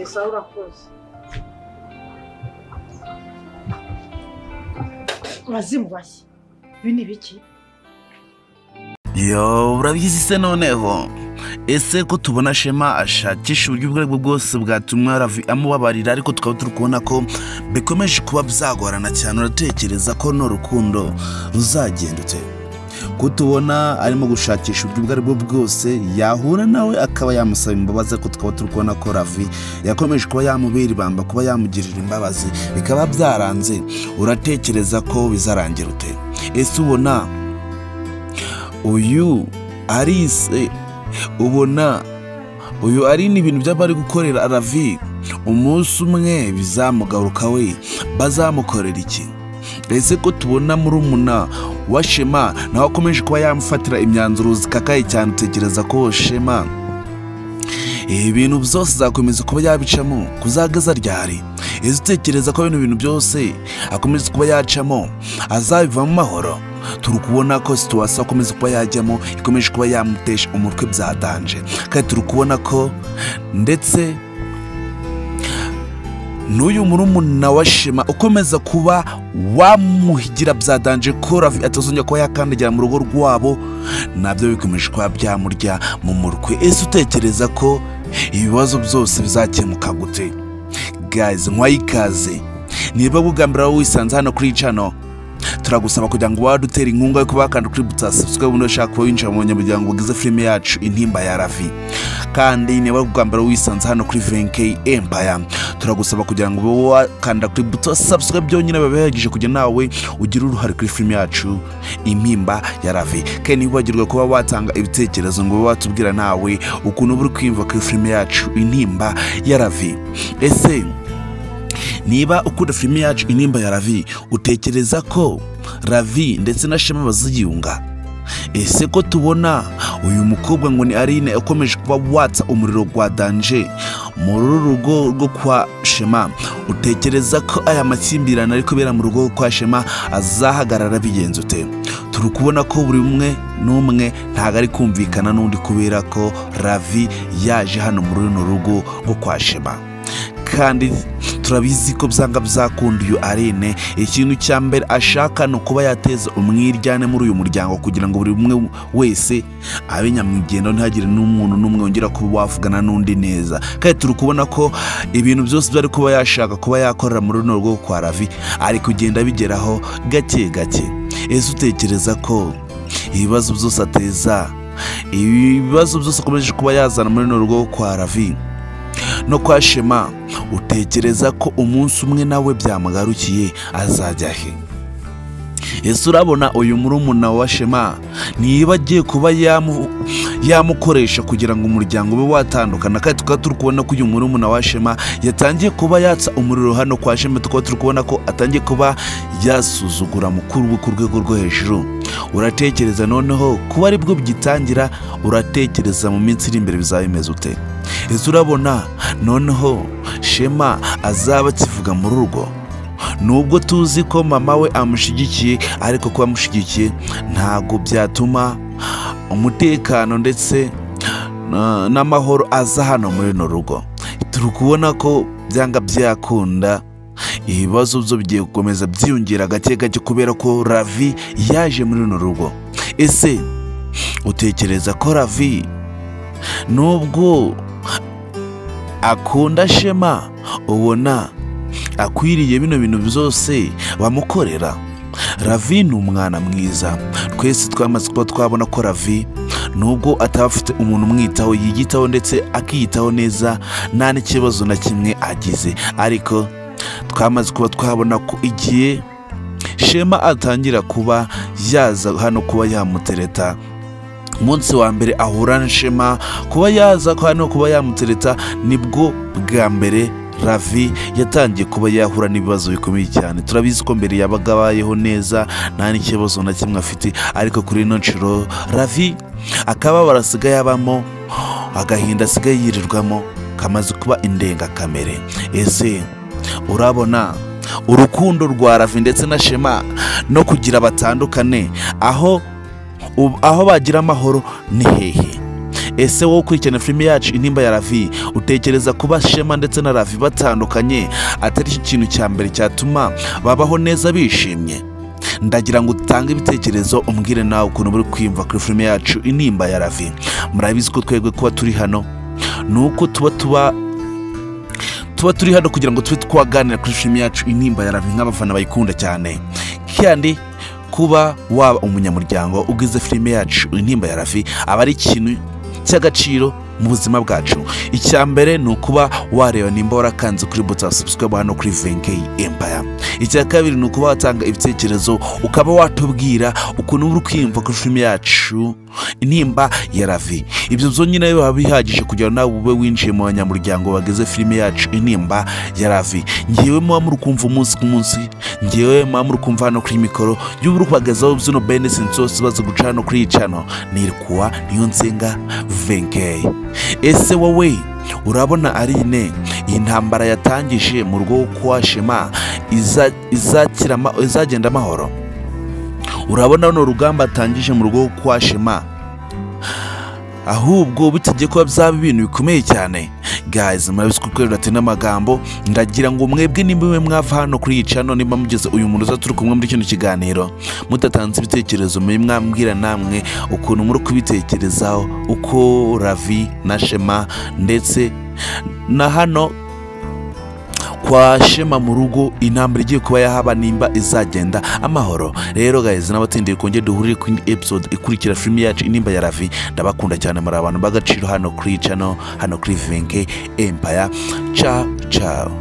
Sawa urakoze. Abazimu bashya ibi ni biki? Yo, urabizi se noneho ese ko tubona Shema ashakisha uburyo ubwo aribwo bwose bwatuma Ravi amubabarira, ariko tukaba turi kubona ko bikomeje kuba byagorana cyane. Uratekereza ko no rukundo ruzagenda ute? Ko tubona arimo gushakisha uburyo ubwo aribwo bwose yahura nawe akaba yamusaba imbabazi, ariko tukaba turi kubona ko Ravi yakomeje kuba yamubera ibamba, kuba yamugirira imbabazi bikaba byaranze. Uratekereza ko bizarangira ute? Ese ubona uyu Alice, ubona uyu ari n'ibintu by'abari gukorera Ravi, umunsi umwe bizamugaruka we bazamukorera iki? Ese ko tubona murumuna wa Shema nawe akomeje kuba yamufatira imyanzuro zikakaye cyane, utekereza ko Shema ibintu byose zakomeza kuba yabicamo kuzagaza ryari? Ese utekereza ko bino bintu byose akomeza kuba yacamo azabiva mu mahoro? Turi kubona ko situation akomeza kuba yajyamo ikomeje kuba yamutesha umutwe byatanje, kandi turi kubona ko ndetse n'uyu murumuna wa Shema ukomeza kuba wamuhigira byadanje ko Ravi atazongera kuba yakandagira mu rugo rwabo, nabyo bikomeje kuba byamurya mu mutwe. Ese utekereza ko ibibazo byose bizakemuka gute? Guys, nkwayikaze niba bugambira wisanze hano kuri channel, turagusaba kugira ngo wadutera inkunga yo kuba wakanda kuri buta subscribe ubundi ushaka kuba winjira mu banyamuryango bugize filime yacu Intimba ya Ravi. Kandi niba bugambira wisanze hano kuri VNK Empire, turagusaba kugira ngo ube wakanda kuri buta subscribe byonyine babihagije kugira nawe ugire uruhare kuri filime yacu Intimba ya Ravi. Kandi ntibibagirwe kuba watanga ibitekerezo ngo ube watubwira nawe ukuntu uri kwiyumva kuri filime yacu Intimba ya Ravi. Ese niba ukunda filime yacu Intimba ya Ravi, utekereza ko Ravi ndetse na Shema baziyunga? Ese ko tubona uyu mukobwa ngo ni Aline ukomeje kuba watsa umuriro gwa danje muri rugo rwo kwa Shema, utekereza ko aya makimbirane ari kubera mu rugo kwa Shema azahagarara bigenze ute? Turi kubona ko buri umwe n'umwe ntago ari kumvikana n'undi kubera ko Ravi yaje hano muri runo rugo rwo kwa Shema. Kandi turabizi ko byanga byakunda uyu Aline ikintu cya mbere ashaka no kuba yateza umwiryane muri uyu muryango kugira ngo buri umwe wese abe nyamwigendo, ntihagire n'umuntu n'umwe wongera kuba wavugana n'undi neza. Kandi turi kubona ko ibintu byose byari kuba yashaka kuba yakorera muri runo rugo kwa Ravi ari kugenda bigeraho gake gake. Ese utekereza ko ibibazo byose ateza, ibibazo byose akomeje kuba yazana muri runo rugo kwa Ravi no kwa Shema, utekereza ko umunsi umwe nawe byamugarukiye azajya he? Ese urabona uyu murumuna wa Shema niba agiye kuba yamukoresha kugira ngo umuryango ube watandukana? Kandi tukaba turi kubona ko uyu murumuna wa Shema yatangiye kuba yatsa umuriro hano kwa Shema, tukaba turi kubona ko atangiye kuba yasuzugura mukuru we ku rwego rwo hejuru. Uratekereza noneho kuba aribwo bigitangira, uratekereza mu minsi iri imbere bizaba bimeze ute? Ese urabona noneho Shema azaba akivuga muri urwo? Nubwo tuzi ko mama we amushigikiye, ariko kuba amushigikiye ntago byatuma umutekano ndetse n'amahoro aza hano muri runo rugo. Turi kubona ko byanga byakunda ibibazo byo bigiye gukomeza byiyongera gake gake kubera ko Ravi yaje muri runo rugo. Ese utekereza ko Ravi nubwo akunda Shema ubona akwiriye bino bintu byose bamukorera? Ravi ni umwana mwiza, twese twamaze kuba twabona ko Ravi nubwo ataba afite umuntu umwitaho yiyitaho ndetse akiyitaho neza nta n'ikibazo na kimwe agize, ariko twamaze kuba twabona ko igihe Shema atangira kuba yaza hano kuba yamutereta, umunsi wa mbere ahura na Shema kuba yaza hano kuba yamutereta, nibwo bwa mbere Ravi yatangiye kuba yahura n'ibibazo bikomeye cyane. Turabizi ko mbere yabaga abayeho neza nta n'ikibazo na kimwe afite, ariko kuri ino nshuro Ravi akababaro asigaye abamo, agahinda asigaye yirirwamo kamaze kuba indengakamere. Ese urabona urukundo rwa Ravi ndetse na Shema no kugira batandukane aho bagira amahoro ni hehe? Ese wowe ukurikirana filime yacu Intimba ya Ravi, utekereza kuba Shema ndetse na Ravi batandukanye atari cyo kintu cya mbere cyatuma babaho neza bishimye? Ndagira ngo utange ibitekerezo, umbwire nawe ukuntu uri kwiyumva kuri filime yacu Intimba ya Ravi. Murabizi ko twebwe kuba turi hano ni uko tuba turi hano kugira ngo tube twaganira kuri filime yacu Intimba ya Ravi nk'abafana bayikunda cyane. Kandi kuba waba umunyamuryango ugize filime yacu Intimba ya Ravi aba ari ikintu cy'agaciro mu buzima bwacu. Icya mbere ni ukuba wareba nimba warakanze kuri buto subscribe hano kuri Venkey Empire. Icya kabiri ni ukuba watanga ibitekerezo, ukaba watubwira ukuntu uri kwiyumva kuri filime yacu Intimba ya Ravi. Ibyo byonyine biba bihagije kugira nawe ube winjiye mu banyamuryango bageze filime yacu Intimba ya Ravi. Ngewe muba muri kumva umunsi ku munsi, ngewe muba muri kumva hano kuri mikoro y'uburu kubagezaho byino benefits zose baza guca hano kuri iyi channel. Nirikuwa niyo nsenga Venkey. Ese wowe urabona Aline iyi ntambara yatangije mu rugo kwa Shema izagenda amahoro? Urabona runo rugamba atangije mu rugo kwa Shema ahubwo bitagiye kuba byaba ibintu bikomeye cyane? Guys, murabizi ko kwera ati n'amagambo. Ndagira ngo mwebwe nimba mwava hano kuri iyi channel, nimba mugeze uyu muntu turi kumwe muri kino kiganiro mudatanze ibitekerezo, mwe mwambwira namwe ukuntu muri kubitekerezaho, uko Ravi na Shema ndetse na hano kwa Shema mu rugo intambara igiye kuba yahaba nimba izagenda amahoro. Rero guys, n'abatindiye kongera duhurire kuri episode ikurikira filime yacu Intimba ya Ravi. Ndabakunda cyane, muri abantu b'agaciro hano kuri channel, hano kuri Venkey Empire. Ciao ciao.